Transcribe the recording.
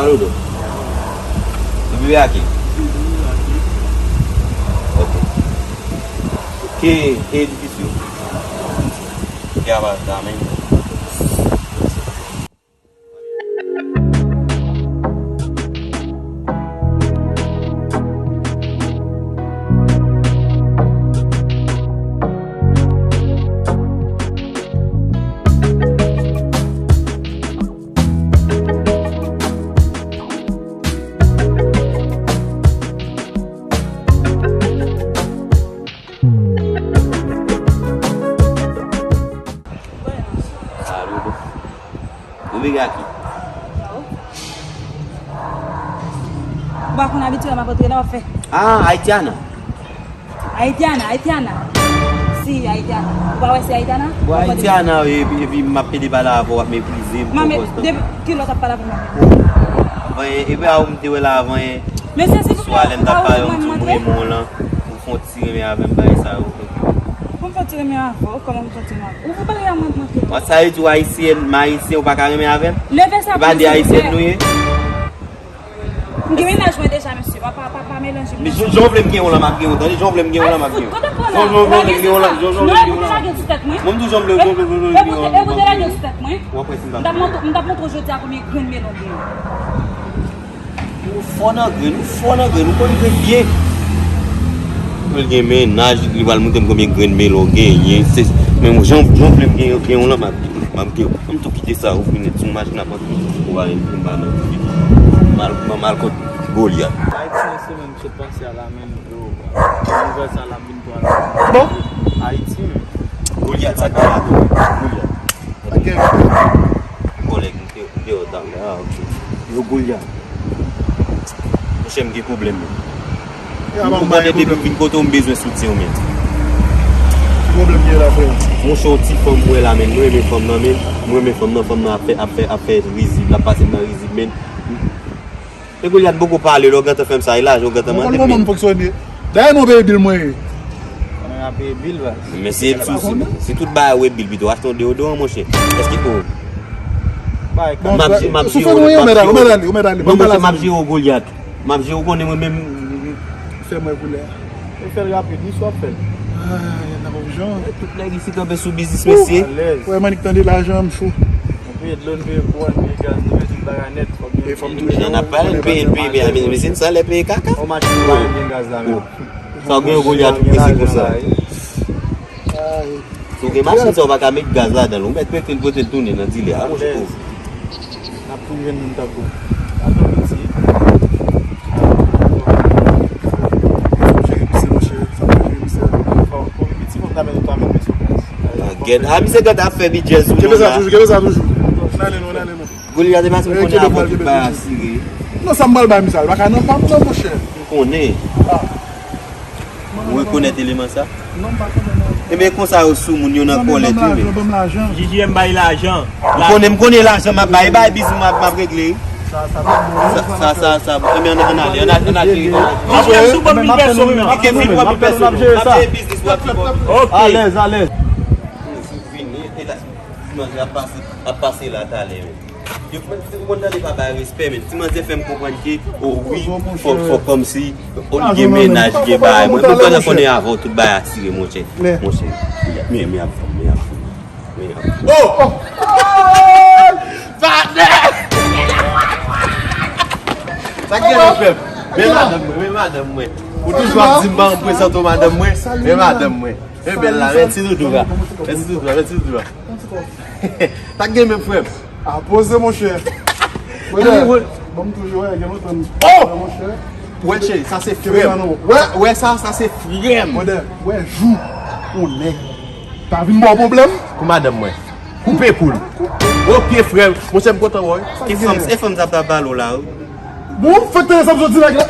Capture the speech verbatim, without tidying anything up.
Alo, Dodo. Ou vive aqui? Ok. Ki edifisyo? Ki apartament? Alo, Dodo. Ou vin aki? Ou pa konn abitye m ap antre la, w ap fè. Ah, Haitiana. Haitiana, Haitiana. Si, Haitiana. Ou pa wè se Haitiana? Bon, Haitiana, epi, epi m ap pede pale avè w, w ap meprize m. Manman, depi kilè w t ap pale avè m? Avan, epi a ou m te wè la avan, swa lè m t ap pale, ou m di w m renmen w lan, ou fè yon ti renmen avè m, bagay sa yo. Pou m fè ti renmen avè w, kòman pou m fè ti renmen avè w? Ou vle pale a mwen, mwen ke. Sa vle di w ayisyen, m ayisyen, ou pa ka renmen avè m? Leve sa pou m, silvouplè. E pa de ayisyen nou ye? M gen mennaj mwen deja, mesye. Pa, pa, pa, pa melanje m nan sa. Jan w vle m gen yon lan, m ap gen yon. Tande, jan w vle m gen yon lan, m ap gen yon. Jan w vle m gen yon lan, jan w vle m gen yon lan. Non, e pou te lage sou tèt mwen. Mwen m di w jan w vle, jan w vle, jan w vle m gen yon lan. E pou te lage sou tèt mwen. W ap wè si m pa. M t ap montre, m t ap montre w jodi a konbyen grenn melon m gen. Ou fò nan grenn, ou fò nan grenn, ou konn grenn byen. Mwen gen mennaj, li pral montre m konbyen grenn melon genyen. Se, men jan, jan w vle m gen, gen yon lan, m ap, m ap gen, m tou kite sa, ou fini sou machin ap antre. Ou pa vin pou m pa nan. Mal, mal, mal kont Golyat. Ayiti nan semèn sot pase a la, men, yo, nouvèl sa la vin pou al. Bon. Ayiti, men. Golyat, sa k ap pase? Golyat. Kòlèg, m te, m te wè w talè a, ok. Yo, Golyat. Monchè, m gen pwoblèm, men. M konprann depi m vin kote w, m bezwen soutyen w, men. Ki pwoblèm ki gen la, frè? Monchè, yon ti fanm m wè la, men. M renmen fanm nan, men. M renmen fanm nan, fanm nan ap fè, ap fè, ap fè rizib, l ap pase m nan rizib, men. E Golyat m poko pale, lè w gentan fè m sa, e lajan w gentan mande m, men. Mwen konn kòman m fonksyone. Dayè nou peye bil mwen ye. Mwen ap peye bil, baz. Men se, se, se, se tout bagay ou e bil pito. Achte yon deodoran, monchè. Èske ou... Bon, m ap, m ap sou fè mwen, ou mèt ale, ou mèt ale, ou mèt ale. Bon, monchè, m ap jere w, Golyat. M ap jere w, konnen mwen menm. Fè mwen koulè. E fè l rapid, wi, sa w ap fè l. Ah, y a n ap jan. Tout nèg isit kanpe sou biznis, mesye. Alèz. Wè, m annik tande lajan, m cho. Nou peye dlo, nou peye kouran, nou peye gaz, nou peye tout bagay nèt. Fòk nou... E fòm tou jan. N ap pale, n peye, n peye, men, men se sa lè peye kaka. On machin nou pa gen gaz la menm. Sa w gen, Golyat, ou prese konsa? Si w gen machin sa, ou pa ka met gaz ladan l. Ou mèt prete l, pote l tounen nan dilè a, monchè. N ap tou jwenn moun tankou w. Atò piti. Fò w jere misye, monchè. Fò w jere misye. Fò w piti, fò w ta mèt, ta mèt misye sou plas. Ah, gèt. Ah, misye gèt ap fè bidjè sou moun la. Kenbe sa toujou, kenbe sa toujou. N ale non, n ale non. Golyat, e pa si m konnen avan tout bagay asire. Non, sa m pral bay misye a, li pa ka nan pa m non, monchè. M konnen. Ah. Ou rekonèt eleman sa? Non, m pa konnen non. Ebyen konsa yo sou moun yo nan kòlè tou, men. J J M bay lajan. M konnen, m konnen lajan m ap bay, bay bizou m ap, m ap regle. Sa, sa, sa, sa, sa, bon. Ebyen ann, ann ale, ann ale, ann ale. Apre sou banm mil pèso m nan. Ok, m pran mil pèso. M ap jere biznis w ap fè. Ok. Alèz, alèz. Vini, e la, ti manzè ap pase, ap pase la talè, men. Yo, mwen, si ou konn tande pa bay respè, men ti manzè fè m konprann ke, o wi, fò, fò kòmsi, o, li gen mennaj, gen bagay. Mwen, mwen pandan konnen avan w, tout bagay asire, monchè. Monchè, men, men ap fè, men ap fè, men ap fè. Oh! Patnè! Sa k gen nan frè m? Men madanm mwen, men madanm mwen. Ou toujou ap di m pa prezante w madanm mwen? Men madanm mwen. E bèl la, men ti doudou la. Men ti doudou la, men ti doudou la. Sa k gen menm, frè m? A poze, monchè. Brother, bon, m toujou wè, gen lontan m... Oh! Monchè. Wè, cheri, sa se frè m. Wè, wè sa, sa se frè m. Brother, wè jou ou nèg ta vin ba w pwoblèm. Pou madanm mwen. Koupe kou l. Ok, frè m. Monchè, m kontan wè w. E fanm, e fanm sa ap pale w la, wi. Bon, fèk tande sa m sot di nèg la.